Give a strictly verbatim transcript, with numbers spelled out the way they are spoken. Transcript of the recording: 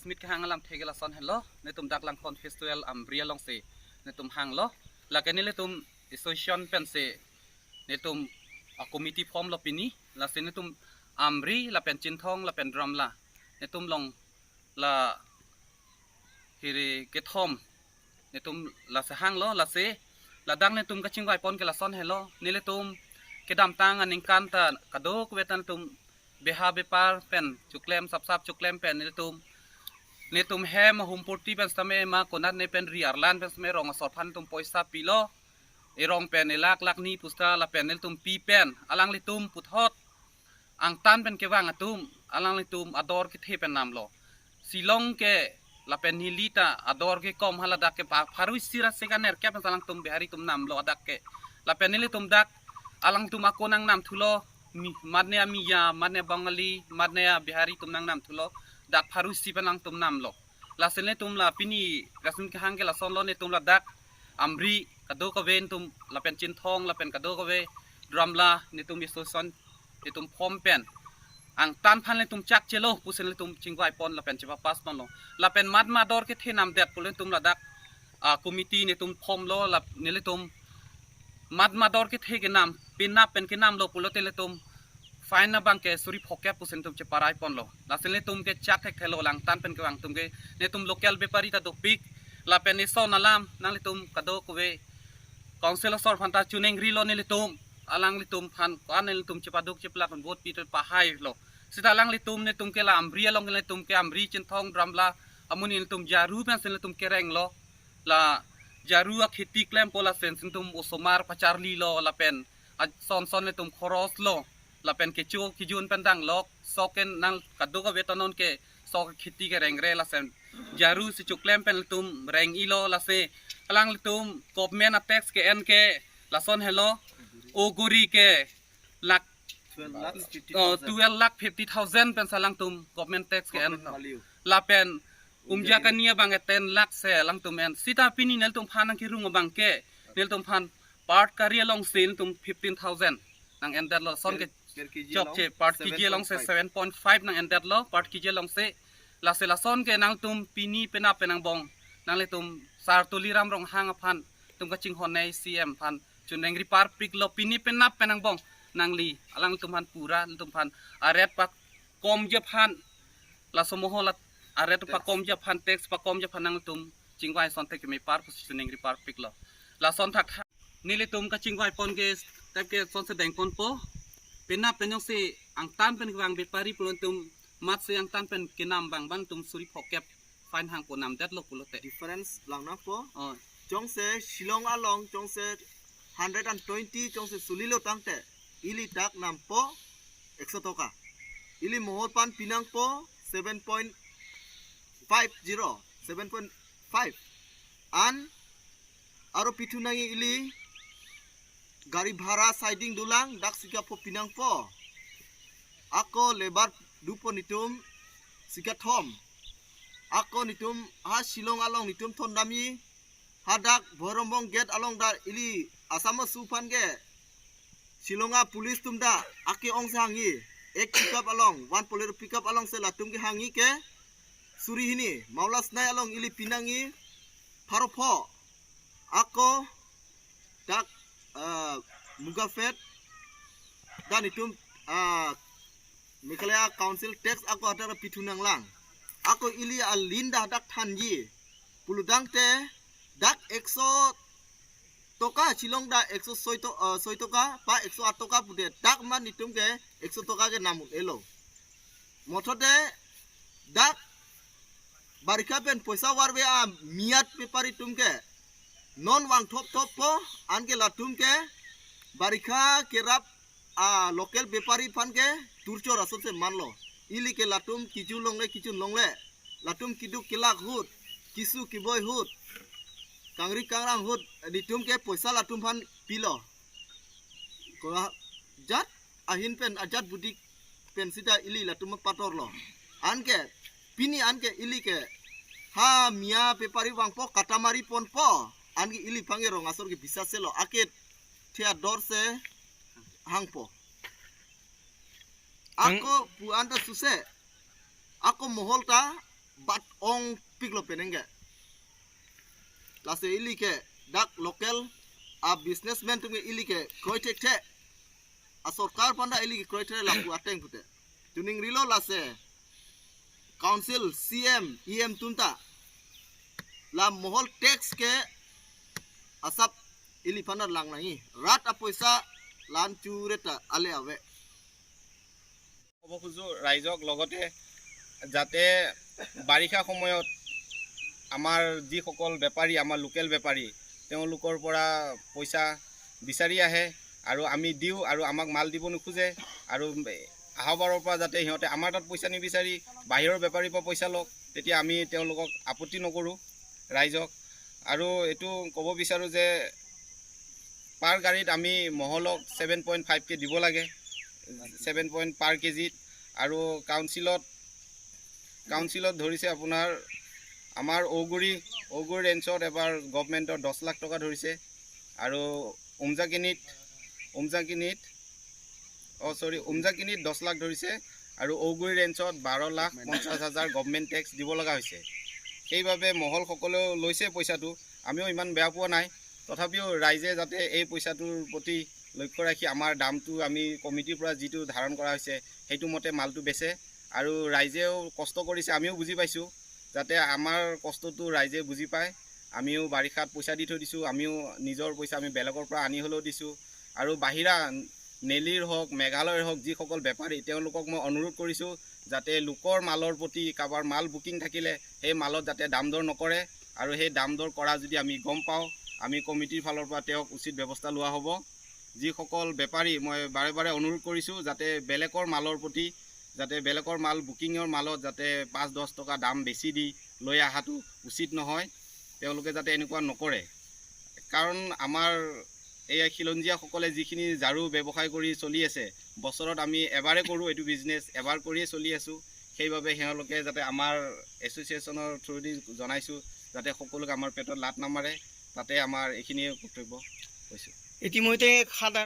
Mit kehang alamthe ke lason henlo, netum dak Langpon Festival Amri alongsi netum hanglo. Lake nelitum association pensi netum a committee form lo pini, lasi netum Amri lapen Chinthong lapen Dramla, netum long la hiri kethom netum lasi hanglo. Lasi ladak netum kachingvaipon ke lason henlo, nelitum kedamtang aningkan ta kadokave ta netum beha bepar pen choklem sapsap choklem pen nelitum, netum hem humpurti pen sitame ma konat ne pen ri arlan pen sitame rong asor aphan netum poisa pilo, erong pen elak lak ni pusta lapen nelitum pi pen alanglitum puthot angtan pen kevang atum alanglitum ador kethe pen namlo. Shillong ke lapen Nilita ador ke kom haladak ke pa pharo isi ra sekaner kep alangtum Bihari atum namlo adak ke. Lapen nelitum dak alangtum ako nangnam thulo, mi, mat ne a Miya, mat ne a Bangali, mat ne a Bihari atum nangnam thulo, dak pharo isi pen alangtum namlo. Lasi netum la pini rasmi kehang ke lasonlo, netum ladak Amri kadokave netum lapen Chinthong lapen kadokave Dramla netum association netum form pen angtan aphan netum chakchelo pusi netum chingvaipon lapen chepapass ponlo. Lapen mat ma ador kethe namdet pu netum ladak a committee netum form lo, lap nelitum mat ma ador kethe kenam, penap pen kenamlo pulote netum fine abang ke suri phokep pusi netum cheparai ponlo. Lasi netum ke chak thekthelo, langtan pen kevang atum ke, netum local bepari ta dopik, lapen ison alam nanglitum kadokave council asor aphan ta choningri lo nelitum, alanglitum aphan ko-an nelitum chepaduk cheplak pen vote pi ta pahai lo. Sita alanglitum netum ke la Amri along netum ke Amri Chinthong Dramla amonit netum jaru pensi netum kerenglo. La jaru akheti klempo lapen netum osomar pacharlilo lapen a son son netum khoros lo lapen kecho kejun pen danglok sok ken nang kadokave ta non ke sok kheti kerengre lapen jaru si choklem pen netum reng-ilo. Lasi alanglitum government a tax ke-en ke lason henlo, oguri ke lak twelve lakh fifty oh, thousand. Twelve lakh fifty thousand pensi alangtum government tax ke-en. Government value. Lapen umjakani abang ke ten lakh si alangtum en. Sita pini nelitum aphan nangkerung abang ke nelitum aphan per kg alongsi netum fifteen thousand nang-endetlo, son ke per, per kg along chokche, per kg alongsi seven point five. Seven point five nang-endetlo per kg alongsi. Lasi lason ke nangtum pini penap pen angbong nanglitum Sar Tuliram Ronghang aphan netum kachinghon nei C M aphan choningri parpiklo, pini penap pen angbong nangli alangtum aphan pura netum aphan a rate pakomji aphan, laso mohol a rate pakomji aphan, tax pakomji aphan nangtum chingvai asonte keme par pusi choningri parpiklo. Lason thakthak nelitum kachingvaipon ke step ke sonsi dengponpo. Penap pen jongsi angtan pen kevang bepari pu netum mat si angtan pen kenam abang abang netum suri phokep fine hangpo namdetlo pulote. Difference lang nangpo. Oh. Jongsi Shillong along jongsi hundred and twenty jongsi sulilo tangte ili dak nampo ekso toka. Ili mohol aphan pinangpo seven point five zero, seven point five. An aro pithu nangji ili gari bhara siding dolang dak sika pho pinangpo. Ako labour dopo netum sika thom. Ako netum ha Shillong along netum thondamji hadak Bhoirombong gate along ta ili Assam asu aphan ke Shillong a police atum ta ake-ong si hangji. Ek pickup along, one Bolero pickup alongsi latum kehangji ke suri hini. Maulasnai along ili pinangji pharo pho. Ako dak, ah, Mugaphet ta netum, ah, Meghalaya Council tax ako hadak pithu nanglang. Ako ili alin ta hadak thanji. Pulo tangte dak ekso toka, Shillong ta ekso soi to, ah, soi toka, pa ekso aat toka pute dak mat netum ke ekso toka ke nam un-elo. Mothode dak barikha pen poisa varve a Miya bepari atum ke non vang thop thop po, anke latum ke barikha kerap a local bepari aphan ke turchor asonsi manlo. Ili ke latum kiju longle kiju longle, latum keduk kelak ahut, keso keboi ahut, kangri kangrang ahut, netum ke poisa latum aphan pilo. Ko ajat ahin pen ajat budi pen sita ili latum patorlo. Anke pini anke ili ke ha Miya bepari vangpo, katamari ponpo, anke ili aphan ke rong asor ke bisas selo, ake thia dor si hangpo. Ang- Ako pu-an ta suse, ako mohol ta bat ongpiklo penengke. Lasi ili ke dak local a businessman atum ke ili ke kroi thekthe. A sorkar aphan ta ili ke kroi thekthe lapu ateng pute. Chuning rilo lasi council, C M, E M atum ta la mohol tax ke asap ili aphan ta lang nangji. Rat apoisa lan churet ta ale ave. ক'ব খোজো ৰাইজক, লগতে যাতে বাৰিষা সময়ত আমাৰ যিসকল বেপাৰী, আমাৰ লোকেল বেপাৰী, তেওঁলোকৰ পৰা পইচা বিচাৰি আহে আৰু আমি দিওঁ আৰু আমাক মাল দিব নোখোজে। আৰু অহাবাৰৰ পৰা যাতে সিহঁতে আমাৰ তাত পইচা নিবিচাৰি বাহিৰৰ বেপাৰীৰ পৰা পইচা লওক, তেতিয়া আমি তেওঁলোকক আপত্তি নকৰোঁ ৰাইজক। আৰু এইটো ক'ব বিচাৰোঁ যে পাৰ গাড়ীত আমি মহলক ছেভেন পইণ্ট ফাইভ কে দিব লাগে, ছেভেন পইণ্ট পাৰ কেজিত। আৰু কাউন্সিলত কাউন্সিলত ধৰিছে আপোনাৰ আমাৰ ঔগুৰি ঔগুৰি ৰেঞ্চত এবাৰ গভৰ্ণমেণ্টৰ দহ লাখ টকা ধৰিছে। আৰু উমজাকিনিত উমজাকিনিত অ' চৰি উমজাকিনিত দহ লাখ ধৰিছে। আৰু ঔগুৰি ৰেঞ্চত বাৰ লাখ পঞ্চাছ হাজাৰ গভৰ্ণমেণ্ট টেক্স দিব লগা হৈছে। সেইবাবে মহলসকলেও লৈছে পইচাটো, আমিও ইমান বেয়া পোৱা নাই। তথাপিও ৰাইজে যাতে এই পইচাটোৰ প্ৰতি লক্ষ্য ৰাখি আমাৰ দামটো আমি কমিটিৰ পৰা যিটো ধাৰণ কৰা হৈছে সেইটো মতে মালটো বেচে। আৰু ৰাইজেও কষ্ট কৰিছে, আমিও বুজি পাইছোঁ, যাতে আমাৰ কষ্টটো ৰাইজে বুজি পায়। আমিও বাৰিষাত পইচা দি থৈ দিছোঁ, আমিও নিজৰ পইচা আমি বেলেগৰ পৰা আনি হ'লেও দিছোঁ। আৰু বাহিৰা নেলিৰ হওক, মেঘালয়ৰ হওক, যিসকল বেপাৰী তেওঁলোকক মই অনুৰোধ কৰিছোঁ যাতে লোকৰ মালৰ প্ৰতি কাৰোবাৰ মাল বুকিং থাকিলে সেই মালত যাতে দাম দৰ নকৰে। আৰু সেই দাম দৰ কৰা যদি আমি গম পাওঁ, আমি কমিটিৰ ফালৰ পৰা তেওঁক উচিত ব্যৱস্থা লোৱা হ'ব। যিসকল বেপাৰী মই বাৰে বাৰে অনুৰোধ কৰিছোঁ যাতে বেলেগৰ মালৰ প্ৰতি যাতে বেলেগৰ মাল বুকিঙৰ মালত যাতে পাঁচ দহ টকা দাম বেছি দি লৈ অহাটো উচিত নহয়। তেওঁলোকে যাতে এনেকুৱা নকৰে, কাৰণ আমাৰ এই খিলঞ্জীয়াসকলে যিখিনি ঝাৰু ব্যৱসায় কৰি চলি আছে, বছৰত আমি এবাৰে কৰোঁ এইটো বিজনেছ, এবাৰ কৰিয়ে চলি আছোঁ। সেইবাবে তেওঁলোকে যাতে আমাৰ এছ'চিয়েশ্যনৰ থ্ৰুদি জনাইছোঁ যাতে সকলোকে আমাৰ পেটত লাত নামাৰে। তাতে আমাৰ এইখিনিয়ে কৰ্তব্য কৈছোঁ। ইতিমধ্যে সাধাৰণ